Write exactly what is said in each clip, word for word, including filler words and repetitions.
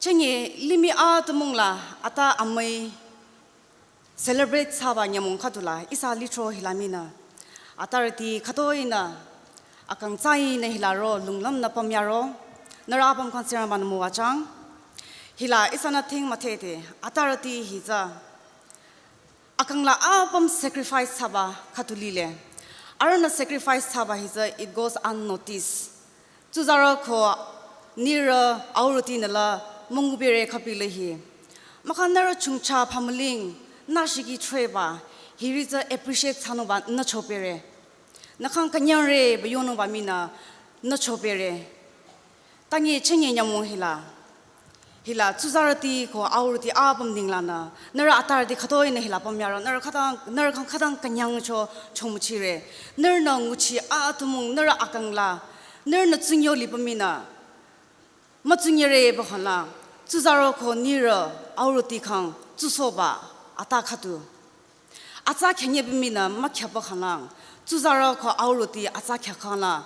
Chenge limih atümung la ata amüi celebrate thsaba nyümong khüdu la ihsa lithro hila minü. Atarüti khütoi-nü akang tsai-nü hila ro lunglümnü pümyaro. Nührü apüm khyang Tsingrangba-nü müwajüng. Hila ihsanü thing müdhede atarüti hi tsü akang la apüm sacrifice thsaba khüdu lile. Arühnü sacrifice thsaba hi tsü it goes unnoticed. Tsuzarü ko nirü aurütinü la müngupere khüpile hi. Mahkhang nührü chongcha phamüling nü shiki threba hiri tsü appreciate thsanungba nü chopere. Nü khyang künyangre pü yonungba minü nü chopere. Tangi chenge nyümong hila. Hila tsuzarüti ko aurüti apüm ninglanü. Nührü atarüti khütoi-nü hila pümyaro. Nührü khütang, nührü khyang khütang künyangcho chomüchire. Nührünü nguchi atümung nührü akang la. Nührünü tsingyoli pü minü mütsingyerepa khanglang, tsuzarü ko nirü aurüti khyang tsusohba ata khüdu. Atsa khenye pü minü mükhyapa khanglang, tsuzarü ko aurüti atsa khyakhala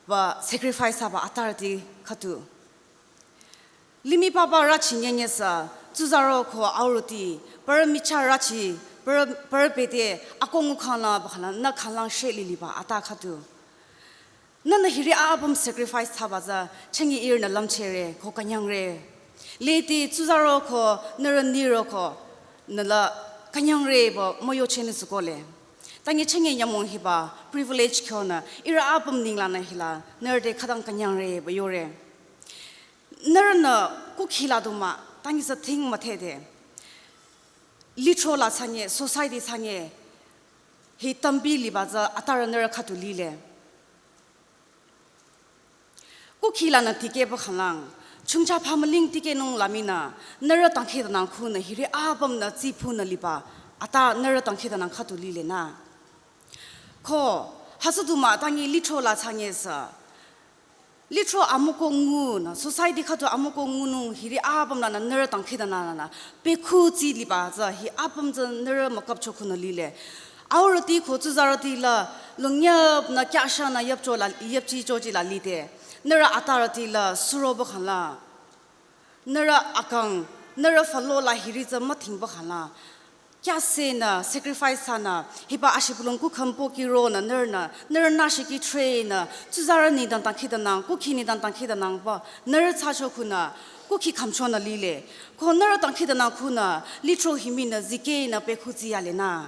pü sacrifice thsaba atarüti khüdu. Limih papa rüchi nyenyesü, tsuzarü ko aurüti, parü michah rüchi, parü, parü pete, akongu khangla pü khanglang, nü khanglang she liliba ata khüdu. Nühnü hiri apüm sacrifice thsaba tsü, chenge ihrünü lümchehre, ko künyangre. Leti tsuzarü ko, nührü nirü ko, nü la künyangre pü müyochehnü sükole. Tangi chenge nyümong hiba, privilege kyonü, ihrü apüm ninglanü hila, nührü te khütang künyangre pü yore. Nührünü kukhi la du mah, tangi sü thing müdhede. Lithro la thsanye, society thsanye, hi tampi liba tsü atarü nührü khüdu lile. Kukhi lanü tikehpa khanglang, chongcha phamüling tikehnung la minü, nührü dangkhidangnang khunü hiri apümnü tsiphunü liba, ata nührü dangkhidangnang khüdu lile nü. Ko, hütsü du mah tangi lithro la thsanye sü. Lithro amüko ngunü, society khüdu amüko ngunung hiri apüm lanü nührü dangkhidangnang lanü, pekhu tsi liba tsü hi apüm tsü nührü mükapcho khunü lile. Aurüti ko tsuzarüti la, longnyüpnü kyashanü yüpcho la, yüpchichochi la lide. Nührü atarüti la, suroba khangla. Nührü akang, nührü falo la hiri tsü müthingba khangla. Kyasenü, sacrifice thsanü, hiba ashibülung kukham pohki ronü, nührünü, nührü nü shiki threnü, tsuzarü nengdang dangkhidangnang, kukhi nengdang dangkhidangnang pü, nührü thsacho khunü, kukhi khümchonü lile. Ko nührü dangkhidangnang khunü, lithro hi minü zikehnü pekhu tsi yale nü.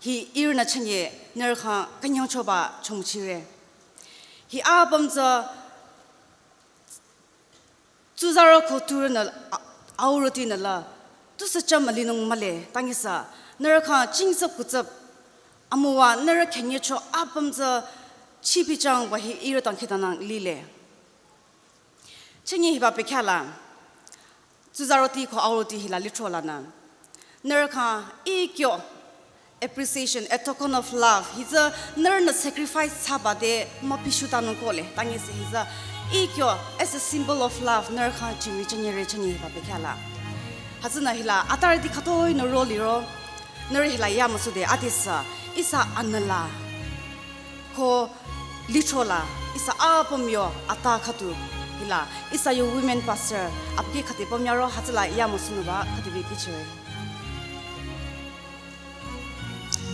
Hi ihrünü chenge, nührü khyang künyangchoba chomüchire. Hi apüm tsü, tsuzarü ko turünü, a-, aurütinü la, tusü chah mülinung mühle, tangi sü, nührü khyang chingtsüp kutsüp, amüwa nührü khenyecho apüm tsü, chipichang pü hi ihrü dangkhidangnang lile. Chenge hiba bekhyah la, tsuzarüti ko aurüti hila lithro lanü. Nührü khyang ikyo appreciation, a token of love. Hi tsü nührünü sacrifice thsaba te müpishutanung kole. Tangi sü hi tsü ikyo as a symbol of love. Nührü khyang chingri chenyere chenye hiba bekhyah la. Hütsünü hila atarüti khütoi-nü ro liro. Nührü hila yamüsude adesü ihsa anüla. Ko lithro la, ihsa apüm yo ata khüdu hila, ihsa yo women pastor, apki khüti pümyaro hütsüla yamüsunungba khüti bi kihchire.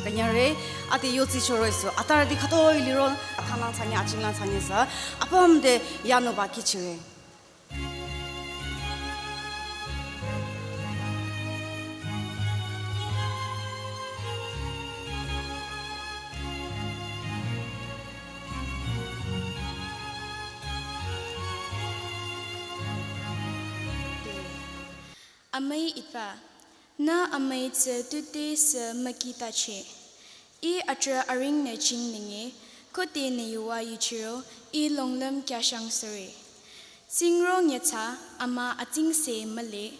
Künyangre, ade yotsi choro isu, atarüti khütoi liro, athalang thsanye, achinglang thsanye sü, apüm te yanungba kihchire. Amüi ipü, nü amüi tsü tute sü müki tache. Ih atrah aringnü chingnünge, khode nü yuva yuchiro, ih longlüm kyashang sore. Tsingro nyetsa ama atsingse mühle,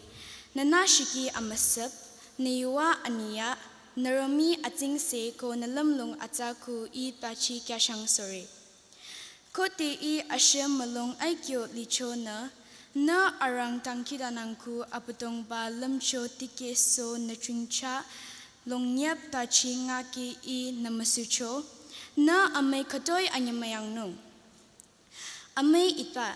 nü nü shiki amüsüp, nü yuva anyiya, nü romi atsingse ko nü lümlong atsa khu ih tachi kyashang sore. Khode ih ashüm mülung aikyo lichonü, nü arang dangkhidangnang khu Abüdongba lümcho tikehsoh nü chingcha longnyap tachi ngake ih nü müsucho, nü amüi khütoi anyemüyangnung. Amüi ipü,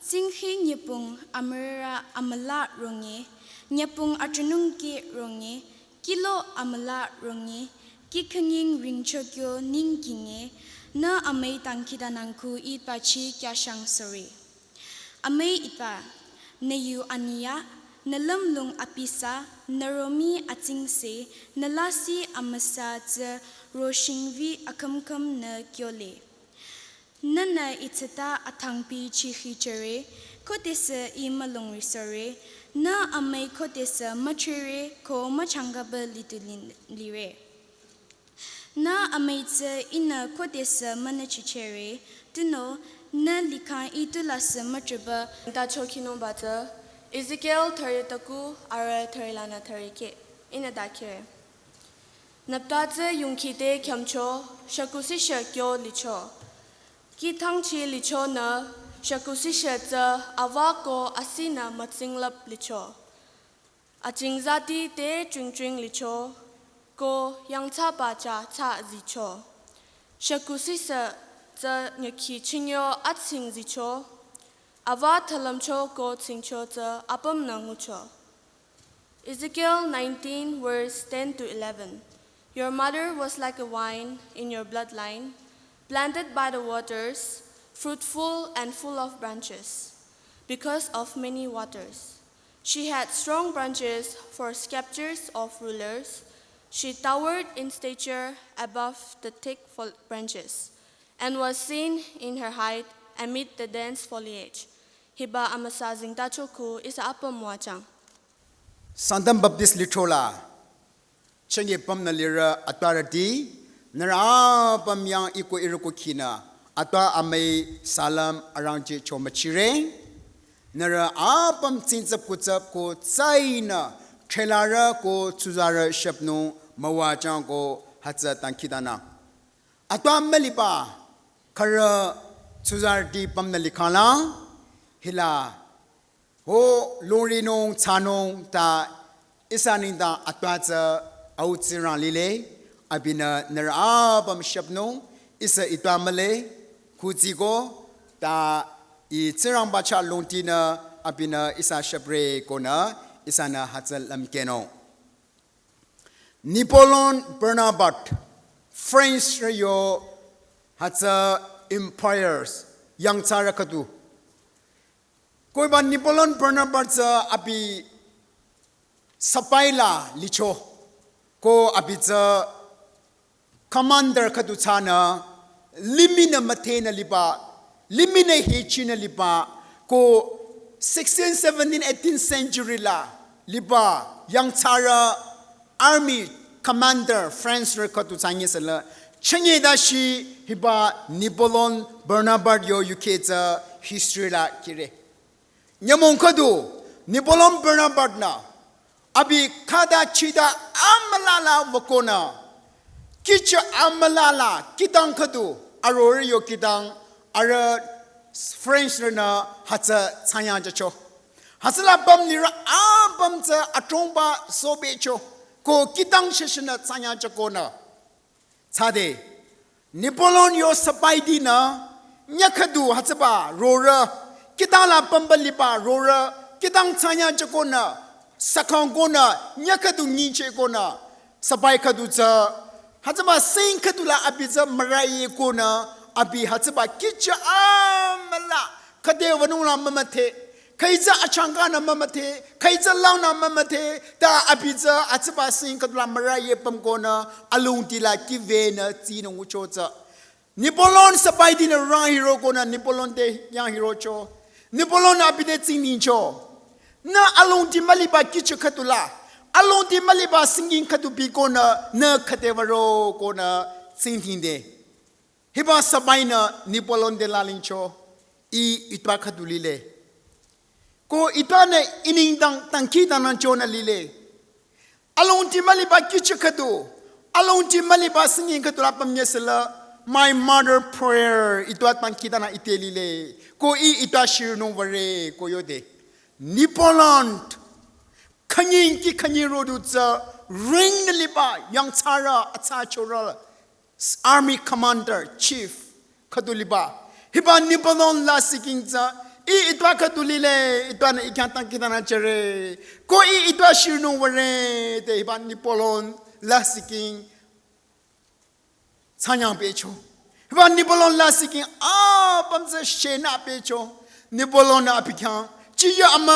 Singhi nyüpung amürara amüla ronge, nyüpung atrünungke ronge, kilo amüla ronge, kih khünying ringchokyo ningkinge, nü amüi dangkhidangnangku ipachi kyashang sore. Amüi ipa, nü yu anyiya, nü lümlong apisa, nü romih atsingse, nü lasih amüsa tsü roshingvi akhümkhüm nü kyole. Nühnü itsüta athangpi chihi chere, khodesü ih mülung risore, nü amüi khodesü müchere ko müchangkaba litu lin-, lire. Nü amüi tsü ihnü khodesü münüchichere, tunüo nü likhang ih tulasü mücheba. Nta chokhinungba tsü, Ezekiel thüre taku, arüh thüre lanü thüre keh, ihnü dakhire. Nüpta tsü yungkhite khyümcho, shükusihshü kyo licho. Kih thangchi lichonü, shükusihshü tsü awa ko asinü mütsinglüp licho. Achingzati te chingching licho, ko yangthsaba cha thsa zicho. Shükusihshü tsü nyükhi chinyo atsing zicho, awa thalümcho ko tsingcho tsü apümnü ngucho. Ezekiel nineteen, verse ten to eleven. Your mother was like a vine in your bloodline, planted by the waters, fruitful and full of branches, because of many waters. She had strong branches for scepters of rulers. She towered in stature above the thick fol-, branches, and was seen in her height amid the dense foliage. Hiba amüsa zingtacho ku ihsa apüm müwajüng. Sangtam Baptist lithro la, chenge pümnü lirü atwarüti, nührü apüm yang iko irüko khinü, atwa amüi salam arangcheh chomüchire, nührü apüm tsingtsap kutsap ko tsainü, threlarü ko tsuzarü shüpnung müwajüng ko hütsü dangkhidangnang. Atwa müliba, khürü tsuzarüti pümnü likhangla, hila, ho longrinung thsanung ta ihsa nengdang atwa tsü au Tsingrang lile, abinü nührü apüm shüpnung, ihsa itwa mühle, khutsiko, ta ih Tsingrangba chah longtinü, abinü ihsa shüpre konü, ihsanü hütsü lümkehnung. Napoleon Bonaparte, French rü yo hütsü emperors, yangthsarü khüdu. Ko hiba Napoleon Bonaparte tsü abi sipai la licho. Ko abi tsü commander khüdu thsanü, limihnü müthehnü liba, limihnü hechinü liba, ko sixteen, seventeen, eighteen century la liba, yangthsarü army commander French rü khüdu thsanye sela, chenge dashi hiba Napoleon Bonaparte yo yukheh tsü history la kire. Nyümong khüdu, Napoleon Bonaparte nü, abi khüta chita amüla la wükonü, kihchi amüla la kihtang khüdu, arorü yo kihtang, arüh French rünü hütsü thsanyangjacho. Hütsüla püm lirü apüm tsü adrongba sobecho, ko kihtang sheshinü thsanyangjakonü. Tsüde, Napoleon yo sipai tinü, nyüh khüdu hütsüba rorü, kihtang la pümba liba rorü, kihtang thsanyangjakonü, sakangkonü, nyüh khüdu nyichehkonü, sipai khüdu tsü, hütsüba sing khüdu la abi tsü mürayekonü, abi hütsüba kihchi amüla, khüde wünung la mümüdhe, khüi tsü achangkanü mümüdhe, khüi tsü langnü mümüdhe, ta abi tsü hütsüba sing khüdu la müraye pümkonü, alongti la kivenü tsinung ngucho tsü. Napoleon sipai tinü rang hirokonü Napoleon te yang hirocho. Napoleon abi te tsingdhingcho. Nü alongti müliba kihchi khüdu la, alongti müliba singing khüdu bikonü, nü khüde würokonü tsingdhingde. Hiba sipai nü Napoleon te lalingcho, ih itwa khüdu lile. Ko itwanü ih nengdang dangkhidangnangchonü lile. Alongti müliba kihchi khüdu, alongti müliba singing khüdu la pümnye sela, my mother prayer, itwa dangkhidangnang ite lile. Ko ih itwa shirinung würe, ko yode. Napoleon, khünying kih khünying rodu tsü, ringnü liba, yangthsarü, athsachorü, army commander, chief, khüdu liba. Hiba Napoleon lasih king tsü, Ih itwa khüdu lile, itwanü I khyang tangkitana jüre. Ko ih itwa shirnung würe, te hiba nipolon lasihking tsanyang pehcho. Hiba nipolon lasihking apüm tsü shenü pehcho. Nipolon nü abi khyang, chiya ama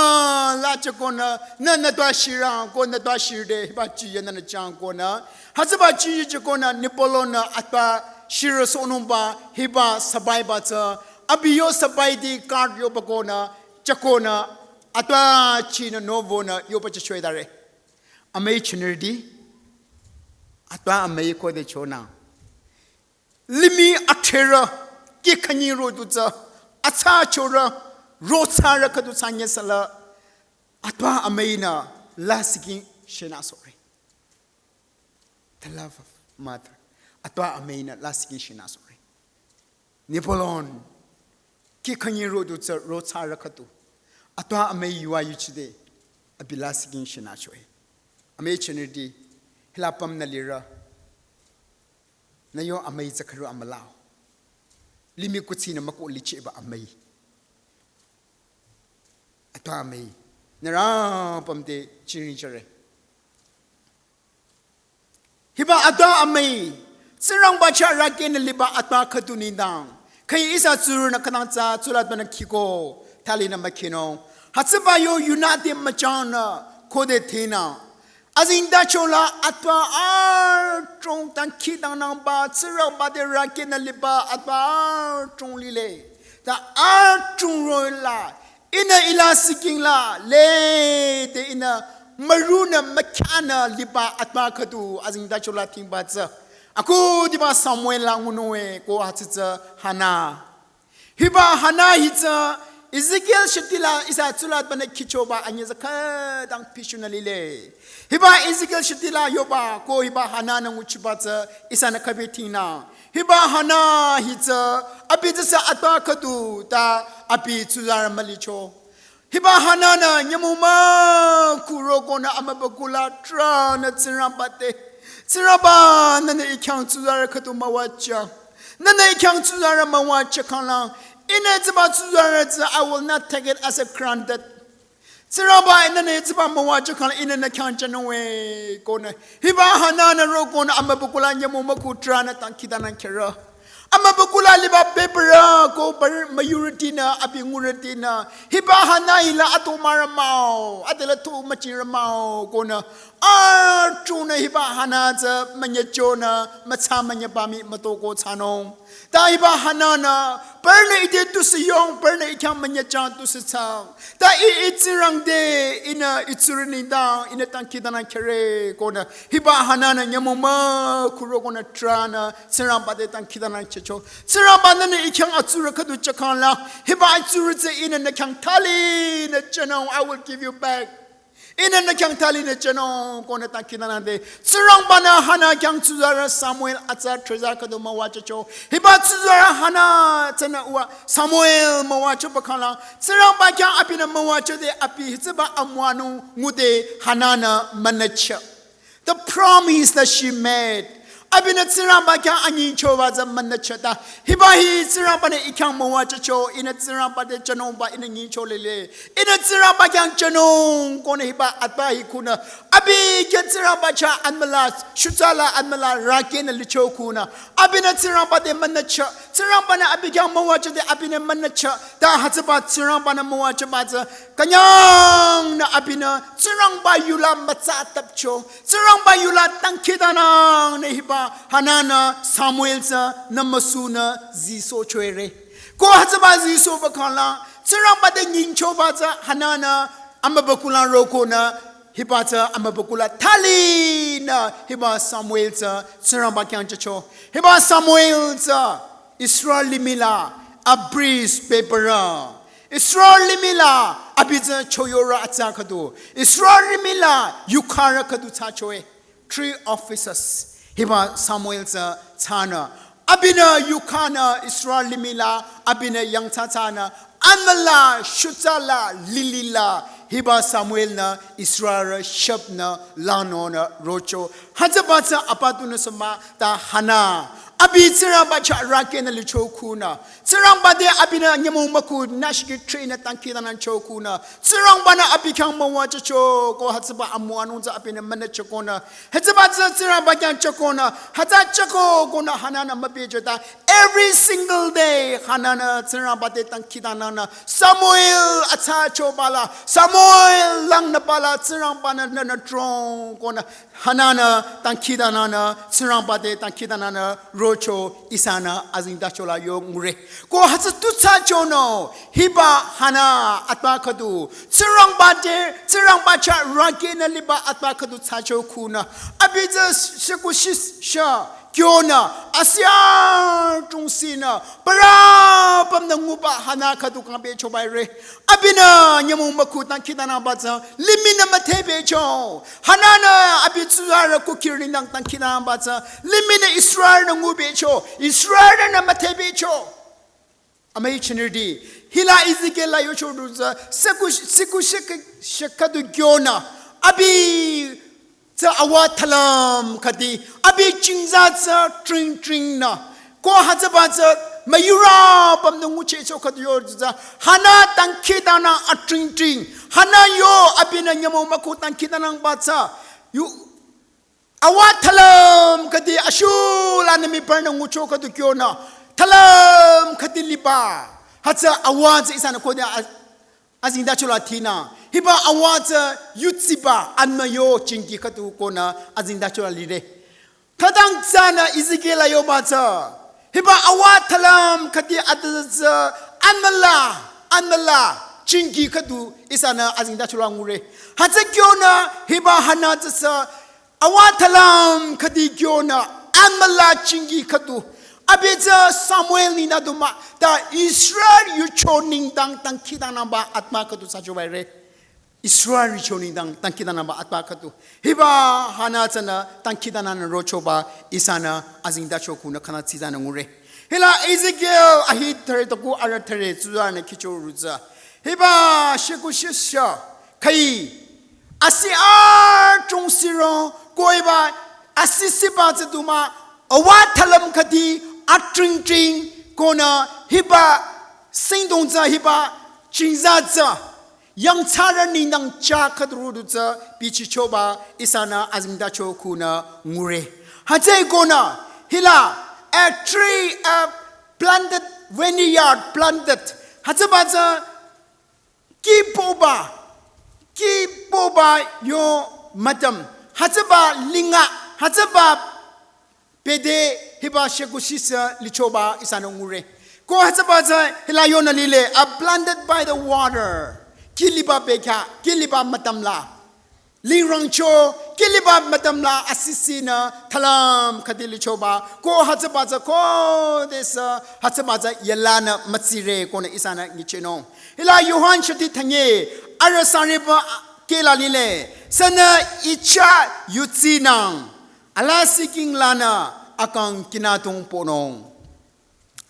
la jükonü, nü nütwa shirang, ko nütwa shirde, hiba chiya nünü jangkonü. Hütsüba chiya jükonü, nipolon nü atwa shirsohnungba, hiba sabaiba tsü, abi yo sabaiti guard yobakonü, jükonü, atwa chinü novonü, yoba jüchoidare. Amüi chinirdi, atwa amüi kode chonü. Limih athrerü, kih khünyiro du tsü, atsa chorü, rotsarü khüdu tsanyesala, atwa amüinü, lasihking shenü sohre. The love of mother. Atwa amüinü, lasihking shenü sohre. Nipolon, kih khünyiro du tsü, rotsarü khüdu. Atwa amüi yuwa yuchide, abi lasihking shenü choe. Amüi chinirdi, hila pümnü lirü. Nü yo amüi tsü khürü amülao. Limih kuthsinü müko lichehba amüi. Atwa amüi. Nührü pümte chiring jüre. Hiba atwa amüi. Tsingrangba chah rükehnü liba atwa khüdu nengdang. Khüi ihsa tsurünü khütang tsü tsulatbanü khiko. Thalinü mükhinung. Hütsüba yo yunü te müchangnü kode thenü. Azengtachola atwa adrong tangkitangnangba, Tsingrangba te rükehnü liba atwa adrong lile. Ta adrong roh-i la, ihnü ih lasihking la, lede ihnü mürünü mükyanü liba atwa khüdu azengtachola tingba tsü. Akhudiba Samuel la ngunung-e ko hütsü tsü Hana. Hiba Hana hi tsü Ezekiel shitila ihsa tsulatbanü khichoba anyüzü khütang pishunü lile. Hiba Ezekiel shitila yoba ko hiba Hana nü nguchiba tsü ihsanü khübi thingnü. Hiba Hana hi tsü abi tsüsü atwa khüdu ta abi tsuzarü mülicho. Hiba Hana nü nyümong mükhu rokonü amübükuh la trünü Tsingrangba te. Tsingrangba nünü ih khyang tsuzarü khüdu müwajüng. Nünü ih khyang tsuzarü müwajükhanglang. Ihnü tsüba tsuzarü tsü I will not take it as a granted. Tsingrangba ihnü nü tsüba müwajükhanglang ihnü nü khyang jünung-e konü. Hiba Hana nü rokonü amübükuh la nyümong mükhu trünü tangkitanü kherü. Amübükuh la liba bebürü ko bürü müyurütinü abi ngurütinü. Hiba Hana hila atomarü mah-o, adela tu müchirü mah-o konü. Adrongnü hiba Hana tsü münyüchonü mütsa münyüba mii mütoko thsanung. Ta hiba Hana nü, bürünü ite tusiyong, bürünü ih khyang münyüchang tusithsang. Ta ih, ih Tsingrang te, ihnü ih tsurü nengdang, ihnü tangkitanü khere konü. Hiba Hana nü nyümong mükhu rokonü trünü, Tsingrangba te tangkitanü jücho. Tsingrangba nünü ih khyang atsurü khüdu jükhanglang. Hiba atsurü tsü ihnü nü khyang thalinü jünung, I will give you back. Ihnü nü khyang thalinü jünung konü tangkitanü de. Tsingrangba nü Hana khyang tsuzarü Samuel atsa treza khüdu müwajücho. Hiba tsuzarü Hana tsünü uwa Samuel müwajüba khanglang. Tsingrangba khyang abinü müwajüde abi hütsüba amüwanung ngude Hana nü münücheh. The promise that she made. Abinü Tsingrangba khyang anyingchoba tsü münücheh ta. Hiba hi Tsingrangba nü ih khyang müwajücho, ihnü Tsingrangba te jünungba ihnü nyingcho lile. Ihnü Tsingrangba khyang jünung konü hiba atba hi kunü. Abi khyang Tsingrangba chah anmüla, shutsa la anmüla rükehnü licho kunü. Abinü Tsingrangba te münücheh. Tsingrangba nü abi khyang müwajüde abinü münücheh. Ta hütsüba Tsingrangba nü müwajüba tsü. Künyangnü abinü Tsingrangba yula mütsa tapcho. Tsingrangba yula tangkitanang nü hiba Hana nü Samuel tsü nü müsunü zisohchore. Ko hütsüba zisohba khanglang Tsingrangba te nyingchoba tsü Hana nü amübükuh la rokonü hiba tsü amübükuh la thalinü hiba Samuel tsü Tsingrangba khyang jücho. Hiba Samuel tsü Israel limih la a priest bebürü. Israel limih la abi tsü choyorü atsa khüdu. Israel limih la yukharü khüdu thsachoe. Three officers. Hiba Samuel tsü thsanü. Abinü yukhanü Israel limih la abinü yangthsa thsanü. Anmüla, shutsa la, lili la. Hiba Samuel nü Israel shüpnü langnonü rocho. Hütsüba tsü apa tunüsü mah ta Hana. Abi Tsingrangba chah rükehnü licho khunü. Tsingrangba te abinü nyümong müku nashiki train nü tangki tanang cho khunü. Tsingrangba nü abi khyang müwa chacho ko hütsüba amüwa nungtsü abinü münü chakonü. Hütsüba tsü Tsingrangba khyang chakonü. Hütsü chako konü Hana nü mübejota. Every single day Hana nü Tsingrangba te tangki tanang nü. Samuel atsa chobala. Samuel lang nü bala Tsingrangba nü nü nü trong konü. Hana nü tangki tanang nü, Tsingrangba te tangki tanang nü, rocho ihsanü azingdachola yo ngure. Ko hütsü tu thsa chonü, hiba Hana atba khüdu, Tsingrangba te, Tsingrangba chah rükehnü liba atba khüdu thsa cho khunü. Abi tsü shekushi sha, kyonü, asia chungsinü, parü pümnü nguba Hana khüdu kangbechoba re. Abinü nyümong müku tangki tanangba tsü, limihnü müthebecho. Hana nü abi tsurü kukirü nengdang tangki tanangba tsü, limihnü Israel nü ngubecho, Israel nü müthebecho. Amüi chinirüti, hila Ezekiel la yocho du tsü, siku, siku shek-, shekhüdu kyonü, abi tsü awa thalüm khüdi, abi chingza tsü tring tring nü. Ko hütsüba tsü müyurü pümnü nguchehcho khüdu yo tsü, Hana tangki tanang a tring tring. Hana yo abinü nyümong müku tangki tanangba tsü. Yu, awa thalüm khüdi ashulanü mii parünü ngucho khüdu kyonü. Thalüm khüdi liba. Hütsü awa tsü ihsanü kode a-, azingdachola thinü. Hiba awa tsü yutsiba anmü yo chingi khüdu konü azingdachola lire. Khütang tsünü Ezekiel la yoba tsü. Hiba awa thalüm khüdi atü tsü anmüla, anmüla chingi khüdu ihsanü azingdachola ngure. Hütsü kyonü hiba Hana tsü sü awa thalüm khüdi kyonü anmüla chingi khüdu. Abi tsü Samuel ninü du mah ta Israel yucho nengdang tangki tanangba atba khüdu thsachoba re. Israel yucho nengdang tangki tanangba atba khüdu. Hiba Hana tsünü tangki tanang nü rochoba ihsanü azingdacho khunü khana tsizanü ngure. Hila Ezekiel ahi thüre toku arüh thüre tsuzanü kihcho rutsa. Hiba shekushi sha. Khüi, asi a chungsiro, ko hiba, asi siba tsü du mah, awa thalüm khüdi, a tring tring, konü hiba, singdong tsü hiba, chingza tsü, yangthsarü nengdang chah khüdu ru du tsü, bichichoba, ihsanü azingdacho khunü ngure. Hütsüeko nü, hila, a tree, a planted, vineyard planted. Hütsüba tsü, kihpoba, kihpoba yo mütam, hütsüba linga, hütsüba bede hiba shekushi sü lichoba ihsanü ngure. Ko hütsüba tsü hila yonü lile, are planted by the water. Kih liba bekhyah, kih liba mütam la. Lingrangcho, kih liba mütam la asisi nü thalüm khüdi lichoba, ko hütsüba tsü khodesü, hütsüba tsü yalanü mütsire konü ihsanü nyichehnung. Hila Yohan shati thanye, arüh sangriba kela lile, sünü icha yutsinang, alasih king lanü akang kinadong ponung.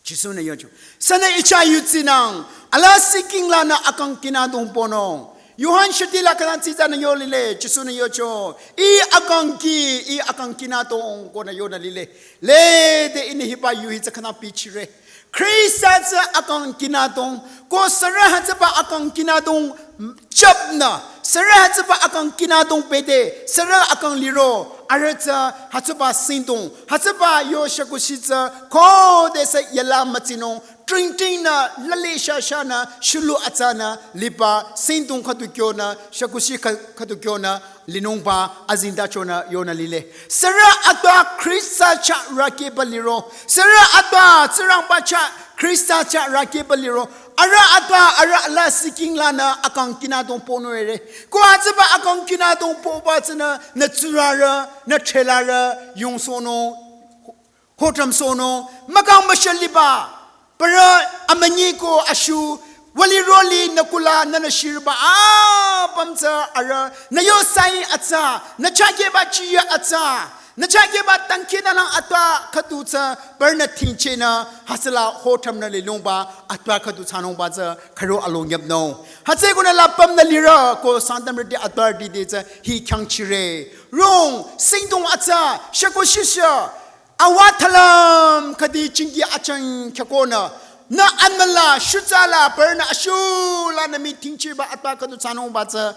Jisu-nü yocho. Sünü icha yutsinang, alasih king lanü akang kinadong ponung. Yohan shati la khütang tsizanü yo lile, Jisu-nü yocho. Ih akang kih, ih akang kinadong konü yonü lile. Lede ihnü hiba yu hi tsü khütang bichire. Khrista tsü akang kinadong, ko sürü hütsüba akang kinadong chapnü, sürü hütsüba akang kinadong bede, sürü akang liro, arüh tsü hütsüba singdong, hütsüba yo shekushi tsü, khodesü yala mütsinung, tring tring nü, lale sha sha nü, shulu atsa nü, liba, singdong khüdu kyonü, shekushi khü-, khüdu kyonü, linungba azingdachonü yonü lile. Sürü atba Khrista chah rükehba liro. Sürü atba Tsingrangba chah Khrista chah rükehba liro. Arüh atba arüh alasih king lanü akang kinadong ponung ere. Ko hütsüba akang kinadong poba tsünü nü tsurürü, nü threlarü, yongsohnung. Hotram sohnung, mükang müshaliba, parü amünyi ko ashu, wali roli nü kula nünü shirba, apüm tsü arüh, nü yo sai atsa, nü chakeba chiya atsa, nü chakeba tangki nü lang atba khüdu tsü, parünü tingchehnü, hütsüla hotram nü lilungba, atba khüdu thsanungba tsü, khüro along yapnung. Hütsüeko nü lapüm nü lirü, ko Sangtamrüti atbarüti te tsü, hi khyang chire. Rong, singdong atsa, sheko shisha, Awa thalam khüdi chingki achang kyakonü. Nü anmala, shutsala, parnü ashula nü meeting chiba atpa khüdu thsanungba tsü.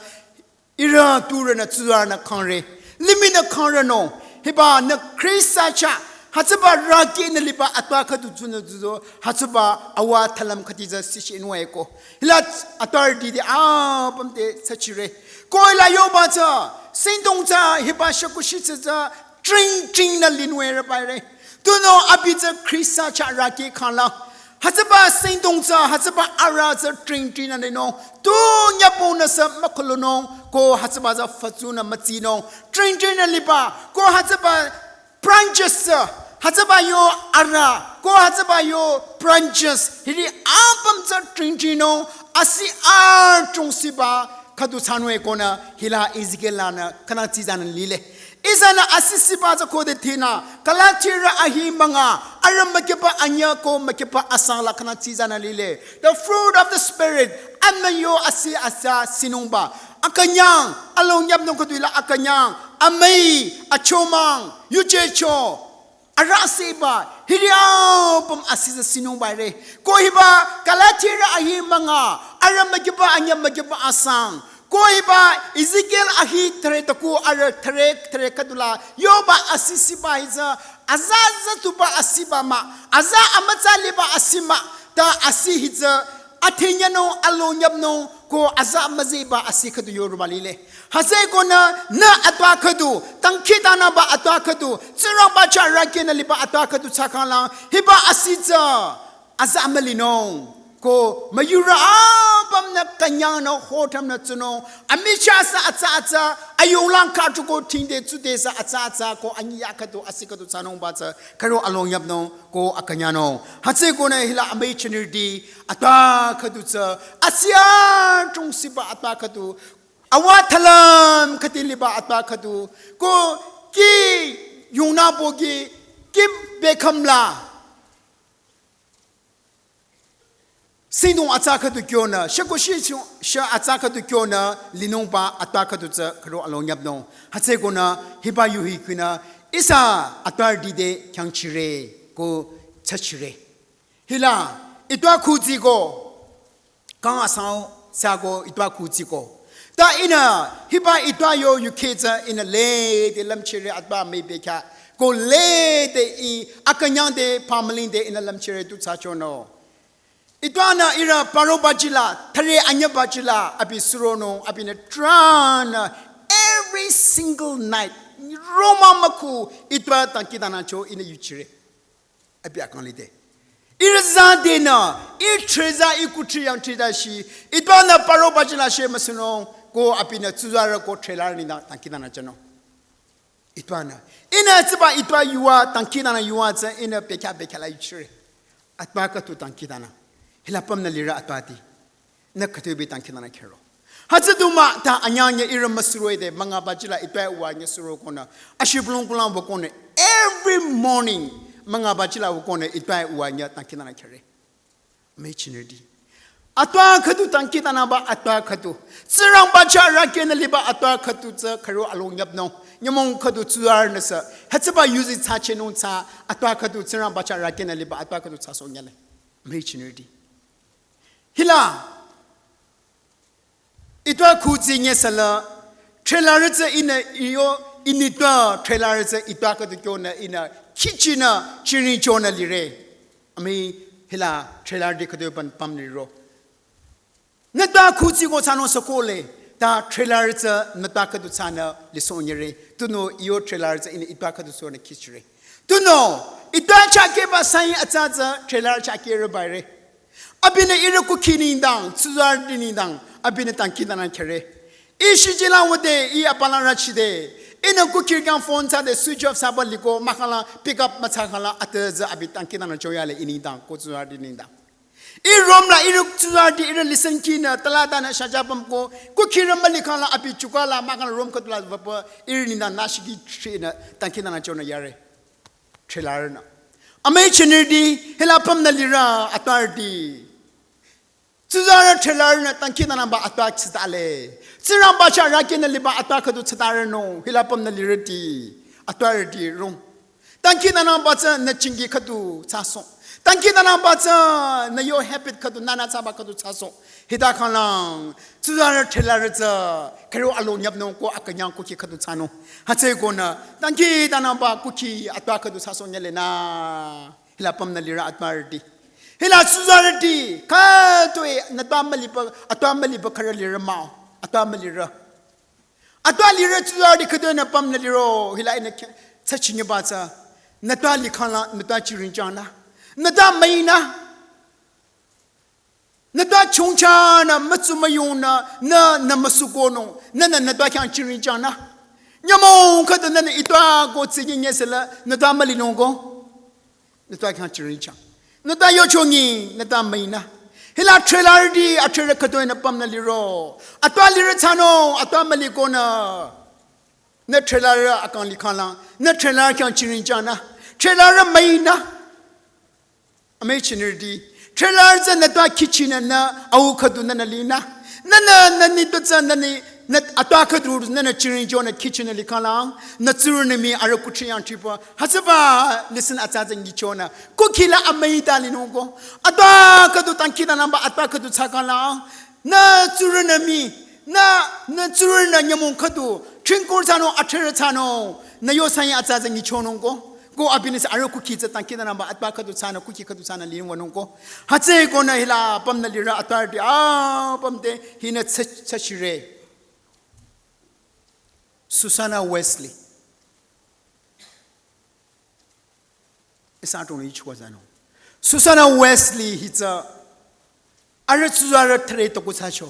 Ira turünü tsuranü kangre. Liminü kangre no. Hiba nü Krista cha. Hütsüba raki nü liba atpa khüdu thsunü tsuzo. Hütsüba awa thalam khüdi tsü sishi inwe ko. Hila atpa didi apüm te sachire. Ko hila yoba tsü. Singdong tsü hiba shakushi tsü tsü. Tring tring nü linwe re bai re. Tunüo abi tsü Krista cha raki kangla. Hütsüba singdong tsü, hütsüba ara tsü tring tring nü linung. Tu nyapo nü sü makhulunung. Ko hütsüba tsü fatsu nü matsinung. Tring tring nü liba. Ko hütsüba branches tsü. Hütsüba yo ara. Ko hütsüba yo branches. Hiri apüm tsü tring tring nung. Asi artung siba. Khüdu thsanwe konü hila Ezekiel lanü khanang tsizanü lile. Ihsanü asisiba tsü khode thinü, Galatirü ahi münga, arüh mükipa anyü ko mükipa asang la khanang tsizanü lile. The fruit of the Spirit, amüyo asi asa sinungba. Akünyang, along yapnung khüdu hila akünyang, amüi, achomang, yuchecho. Arüh asiba, hiri apüm asi tsü sinungba re. Ko hiba, Galatirü ahi münga, arüh mükipa anyü mükipa asang. Ko hiba, Ezekiel ahi thre taku arüh thre thre khüdula, yoba asisiba hi tsü, aza aza tuba asiba mah, aza amütsa liba asi mah, ta asi hi tsü, athenyanung, along yapnung, ko aza müziba asi khüdu yoruba lile. Hütsü konü nü atpa khüdu, tangkhitanüba atpa khüdu, Tsingrangba cha raki nü liba atpa khüdu thsakanglang, hiba asi tsü, aza mülinung. Ko müyurü apüm nü künyang nü hotam nü tsunung, amichah sü atsa atsa, ayunglang khüdu ko thingde tsude sü atsa atsa, ko anyi ya khüdu asi khüdu thsanungba tsü, khüro along yapnung. Ko akünyanung. Hütsü konü hila amüi chinirdi, atpa khüdu tsü, asi artung siba atpa khüdu, awa thalam khüdi liba atpa khüdu, ko ki yungna bogi, ki bekhamla. Singdong atsa khüdu kyonü, shakushi sha atsa khüdu kyonü, linungba atpa khüdu tsü khüro along yapnung. Hütsü konü, hiba yuhi kinü, ihsa atpa dide kyangchire, ko chachire. Hila, itpa khutsi ko, kang asang sa ko, itpa khutsi ko. Ta ihnü, hiba itpa yo yukhetsü ihnü lede lümchire atpa müi bekha. Ko lede i, akünyang de, pamaling de ihnü lümchire tu thsachonü. Itpanü ira paro bajila, thre anyü bajila, abi suronung, abinü tranü, every single night, roma müku, itpa tangkhitanücho ihnü yuchire. Abi akang lide. Ira zadenü, i thre za, i kuthri yang thre za shi, itpanü paro bajila she müsunung, ko abinü tsuzarü ko threlarü nü tangkhitanü chanung. Itpanü. Ihnü tsiba itpa yuva, tangkhitanü yuva tsü, ihnü bekha bekha la yuchire. Atpa khüdu tangkhitanü. Hila pümnü lirü atpa di. Nü khüdu bi tangkhitanü khero. Hütsü du mah ta anyang nye ira müsuro de, münga bajila itpa uwa nye suro konü. Ashi bulong kulang bo konü. Every morning, münga bajila bo konü, itpa uwa nye tangkhitanü khere. Amüi chinirdi. Atpa khüdu tangkhitanüba atpa khüdu. Tsingrangba cha raki nü liba atpa khüdu tsü khüro along yapnung. Nyümong khüdu tsuzarü nü sü. Hütsüba yuzi thsachenung tsü atpa khüdu Tsingrangba cha raki nü liba atpa khüdu thsasoh nyale. Amüi chinirdi. Hila. Itpa khutsi nye sala, threlarü tsü ihnü iyo, initpa threlarü tsü itpa khüdu kyonü ihnü khichinü chiri chonü lire. Amüi hila threlarü di khüdu pan pam liro. Nütpa khutsi ko thsanung sü kohle, ta threlarü tsü nütpa khüdu thsanü lisoh nyire. Tunüo iyo threlarü tsü ihnü itpa khüdu sonü khichire. Tunüo, itpa chakeba sain atsa tsü threlarü chakere bare. Abinü ira kukhi nengdang, tsuzarüti nengdang, abinü tangkhitanü khere. I shijila wüde, i apalang rachide. Ihnü kukhi kang phone thsade switch off thsaba liko, mahkhang la pick up müthsakhang la atsa tsü abi tangkhitanü choyale i nengdang, ko tsuzarüti nengdang. I room la ira tsuzarüti ira listen kinü, taladanü shaja pam ko, kukhi rü mülikhang la abi chuka la, mahkhang la room khüdu la vapa, ira nengdang nashiki trinü, tangkhitanü chonü yare. Threlarünü. Amüi chinirdi, hila pümnü lirü atparüti. Tsuzarü threlarünü tangkhitanüba atpa tsitale. Tsingrangba cha raki nü liba atpa khüdu tsitarünung, hila pümnü lirüti. Atparüti rung. Dangkhidangnangba tsü nü jingki khüdu thsasoh. Dangkhidangnangba tsü nü yo habit khüdu nünü thsaba khüdu thsasoh. Hita khanglang, tsuzarü threlarü tsü, khüro alo nyüpnung ko akünyang kukhi khüdu thsanung. Hütsüeko nü, dangkhidangnangba kukhi atpa khüdu thsasoh nyüle nü. Hila pümnü lirü atparüti. Hila tsuzarüti, khütoi, nü tpa müliba, atpa müliba khürü lirü mah-o. Atpa mülirü. Atpa lirü tsuzarüti khütoi nü pümnü liro, hila ihnü kya, thsachinyiba tsü. Nü tpa likhangla, nü tpa chiringjang nü. Nü tpa müi nü. Nü tpa chongcha nü, mütsu müyung nü, nü, nü müsukonung, nü, nü, nü tpa khyang chiringjang nü. Nyümong khüdu nü, nü itpa ko tsinyi nyesela, nü tpa mülinung ko. Nü tpa khyang chiringjang. Nü tpa yochongi, nü tpa müi nü. Hila threlarüti, athrelarü khütoi nü pümnü liro. Atpa lirü thsanung, atpa müliko nü. Nü threlarü akang likhangla, nü threlarü khyang chiringjang nü. Threlarü müi nü. Amüi chinirüti. Threlarü tsü nü tpa khichinü nü, au khüdu nünü linü. Nünü, nü ni tu tsü nü ni, nü atpa khüdu nünü chiringjang nü khichinü likhangla. Nü tsurünü mii arüh kuthri yang thripa. Hütsüba, listen atsa tsü nyichonü. Kukhi la amüi ta linung ko. Atpa khüdu dangkhidangnangba atpa khüdu thsakhangla. Nü tsurünü mii, nü, nü tsurünü nyümong khüdu, tringkur thsanung, athrelarü thsanung, nü yo sanyi atsa tsü nyichonung ko. Ko abinü sü arüh kukhi tsü dangkhidangnangba atpa khüdu thsanü, kukhi khüdu thsanü linung wanung ko. Hütsüeko nü hila pümnü lirü atparüti, ah, püm te, hinü thsa, thsachire. Susanna Wesley. Ihsa adrong nü ichwa zanung. Susanna Wesley hi tsü arüh tsuzarü thre toku thsacho.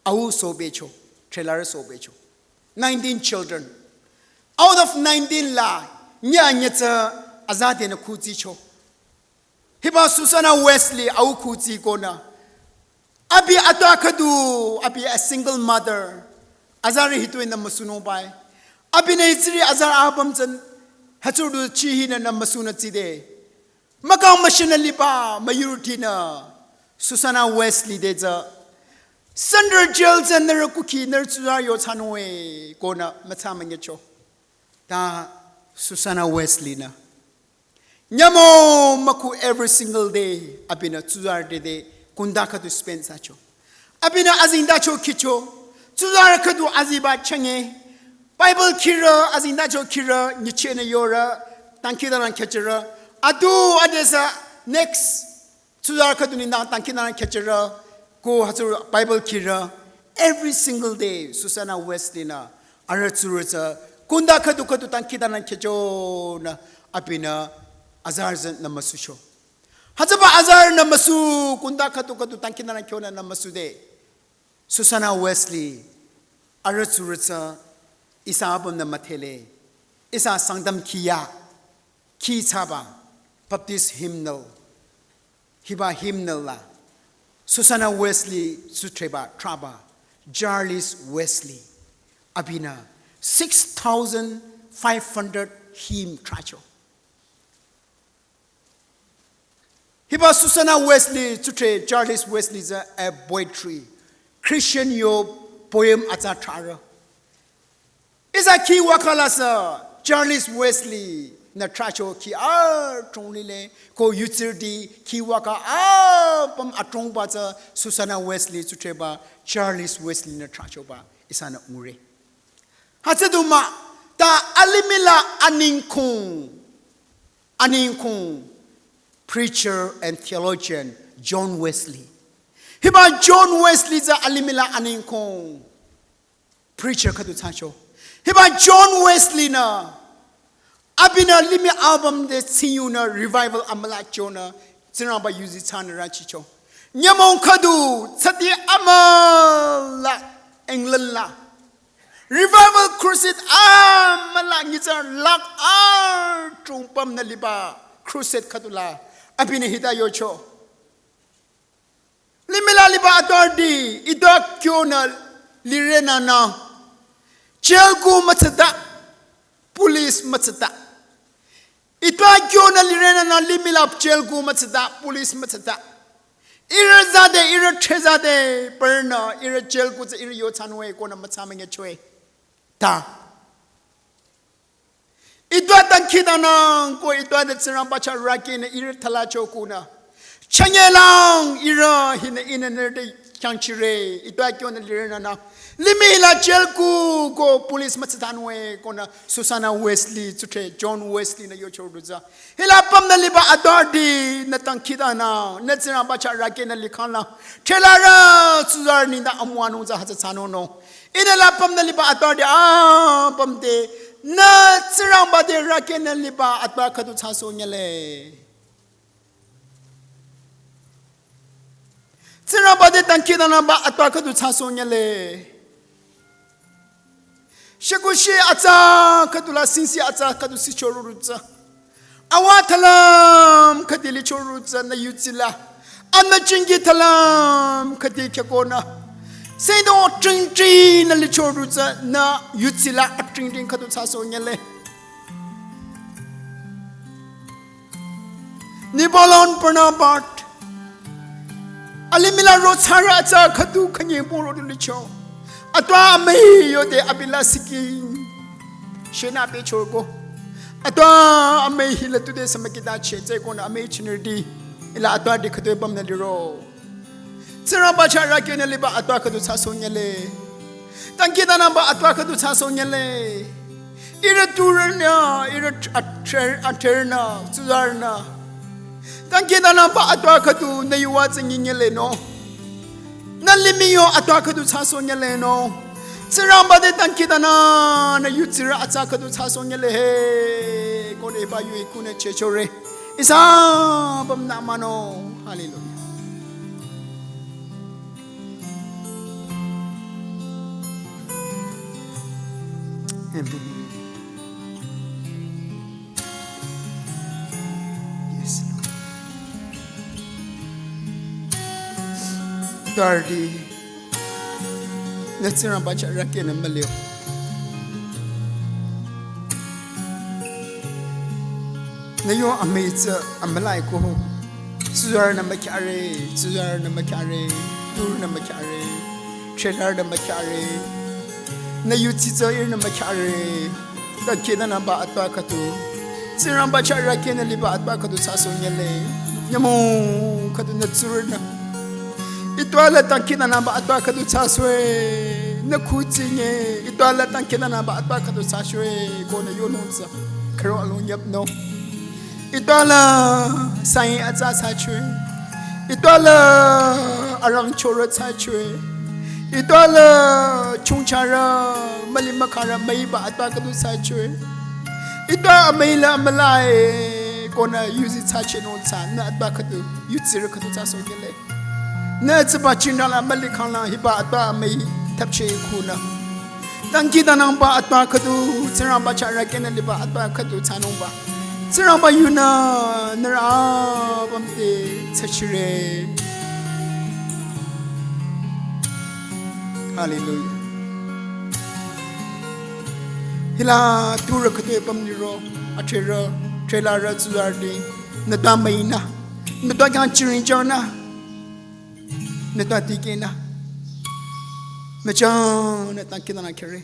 Au sobecho, threlarü sobecho. Nineteen children. Out of nineteen la, nya nya tsü azadenü khutsicho. Hiba Susanna Wesley au khutsiko nü. Abi atpa khüdu, abi a single mother. Azarü hitoi nü müsunung bai. Abinü hitsiri azarü apüm tsü hütsüdu chihinü nü müsunü tside. Mükang müshinü liba müyurüti nü. Susanna Wesley te tsü. Central Jail tsü nührü kukhi nührü tsuzarü yo thsanung-e ko nü mütsa münyicho. Ta Susanna Wesley nü. Nyümong mükhu every single day, abinü tsuzarü te te, kunda khüdu spend thsacho. Abinü azengtacho khicho, tsuzarü khüdu aziba chenge. Bible khirü, azengtacho khirü, nyichehnü yorü, dangkhidangnang khehchirü. Adu adesü next tsuzarü khüdu nengdang dangkhidangnang khehchirü, ko hütsü Bible khirü, every single day, Susanna Wesley nü, arüh tsurü tsü, kunda khüdu khüdu dangkhidangnang khehchonü, abinü azarü tsü nü müsucho. Hütsüba azarü nü müsu, kunda khüdu khüdu dangkhidangnang khehonü nü müsude. Susanna Wesley, arüh tsurü tsü, ihsa apümnü müdhele, ihsa Sangtam khia, khi thsaba, Baptist hymnal, hiba hymnal la, Susanna Wesley tsudhreba, thraba, Charles Wesley, abinü six thousand five hundred hymn thracho. Hiba Susanna Wesley, tsudhre Charles Wesley tsü a poetry, Christian yo poem atsa thrarü. Ihsa khi waka la sü Charles Wesley nü thracho khi adrong lile ko yutsirüti khi waka apüm adrongba tsü Susanna Wesley tsudhreba Charles Wesley nü thrachoba ihsanü ngure. Hütsüdu mah, ta alimih la aningkhong, aningkhong preacher and theologian John Wesley. Hiba John Wesley tsü alimih la aningkhong preacher khüdu thsacho. Hiba John Wesley nü, abinü limih apüm te tsiyunü revival amüla chonü, Tsingrangba yuzi thsanü rangchicho. Nyümong khüdu, tsati amüla England la. Revival crusade amüla nyitsarü lakh adrong pümnü liba crusade khüdu la. Abinü hita yocho. Limih la liba atwarüti, ita kyonü lirenanü. Jail ku mütsata, police mütsata. Ita kyonü lirenanü limih la jail ku mütsata, police mütsata. Ihrü zade, ihrü thre zade, pürnü, ihrü jail ku tsü ihrü yo thsanwe konü mütsa münyechoe. Ta. Itüwa dangkhidangnang ko itüwa nü Tsingrangba chah rükehnü ihrü thalicho kunü. Chünyelang ihrü hinü ihnü nührü te kyangchire. Itüwa kyonü lirünü nü. Limih la jail ku ko police mütsatsanung-e konü Susanna Wesley tsüte John Wesley nü yocho rutsa. Hila pümnü liba atüwadi nü dangkhidangnang, nü Tsingrangba chah rükehnü likhanglang. Threlarü tsuzarü nengdang amüwanung tsü hütsü thsanung nü. Ihnü la pümnü liba atüwadi apüm te, nü Tsingrangba te rükehnü liba atüwa khüdu thsasoh nyile. Tsingrangba te dangkhidangnangba atüwa khüdu thsasoh nyile. Shükusih atsa khüdu la singsih atsa khüdu sichoro rutsa. Awa thalam khüdi lichoro rutsa nü yutsila. Anü chingi thalam khüdi khyükonü. Singdong tringtring nü lichoro rutsa nü yutsila atringtring khüdu thsasoh nyile. Nibalon Barnabas. Alimih la rothsarü atsa khüdu khanyingpung rodu licho. Atüwa amüi yode abi la siking. Shenü abi choko. Atüwa amüi hila tude samakita che tsü konü amüi chinirdi. Hila atüwadi khüdu pümnü liro. Tsingrangba chah rükehnü liba atüwa khüdu thsasoh nyile. Dangkhidangnangba atüwa khüdu thsasoh nyile. Ihrü turünü, ihrü tr-, atrer-, atrernü, tsuzarünü. Dangkhidangnangba atüwa khüdu nü yuwa tsü nyi nyile nü. Nü limih yo atüwa khüdu thsasoh nyile nü. Tsingrangba te dangkhidangnang nü yutsirü atsa khüdu thsasoh nyile he. Konü hiba yu ikunü chechore. Ihsa pümnü mano. Hallelujah. Amen. Yes, Lord. Thirty. Nü Tsingrangba chah rükehnü mülio. Nü yo amüi tsü amülai ko. Tsuzarünü mükyare, tsuzarünü mükyare, turünü mükyare, threlarünü mükyare. Nü yutsi tsü ihrünü mükyare. Dangkhidangnangba atüwa khüdu. Tsingrangba chah rükehnü liba atüwa khüdu thsasoh nyile. Nyümong khüdu nü tsurünü. Itüwa la dangkhidangnangba atüwa khüdu thsasoh-e. Nü khutsing-e. Itüwa la dangkhidangnangba atüwa khüdu thsasoh-e. Konü yonung tsü. Khüro alung yapnung. Itüwa la sain atsa thsacho-e. Itüwa la arangchorü thsacho-e. Itüwa la chongcharü, müli mükharü, müiba atüwa khüdu thsacho-e. Itüwa amüi la amülai, konü yuzi thsachenung tsü, nü atüwa khüdu, yutsirü khüdu thsasoh nyile. Nü tsüba chindrang la müli khanglang hiba atüwa amüi thapche kunü. Dangkhidangnangba atüwa khüdu, Tsingrangba chah rükehnü liba atüwa khüdu thsanungba. Tsingrangba yunü nührü apüm te thsachire. Hallelujah. Hila turü khüdu apüm liro, atrerü, threlarü tsuzarüti, nüta müinü, nüta khyang chiring changnü, nüta tikehnü, nü changnü dangkhidangnang khyare.